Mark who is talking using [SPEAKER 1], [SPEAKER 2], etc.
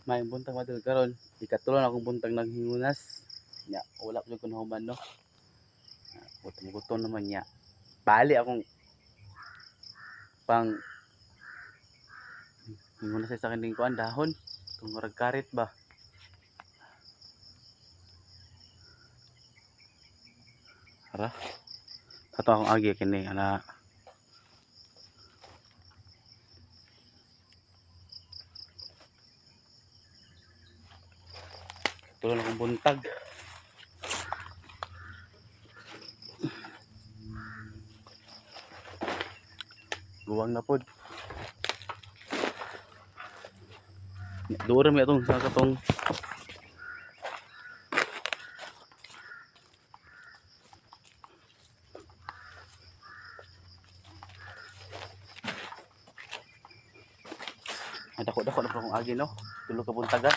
[SPEAKER 1] Maayong buntag mga idol. Karon ikatulo na akong buntag naghingunas. Nya wala pa jud ko nahuman, no. Gutom gutom naman niya. Bali akong pang hingunas sa kining kuan dahon. Itong murag karit ba. Tara. Ato akong agi kini ana. Tulo na akong buntag. Guwang na pod. Dura mi atong sa katong dako-dako na po akong agi, no. Tulo ka buntagan.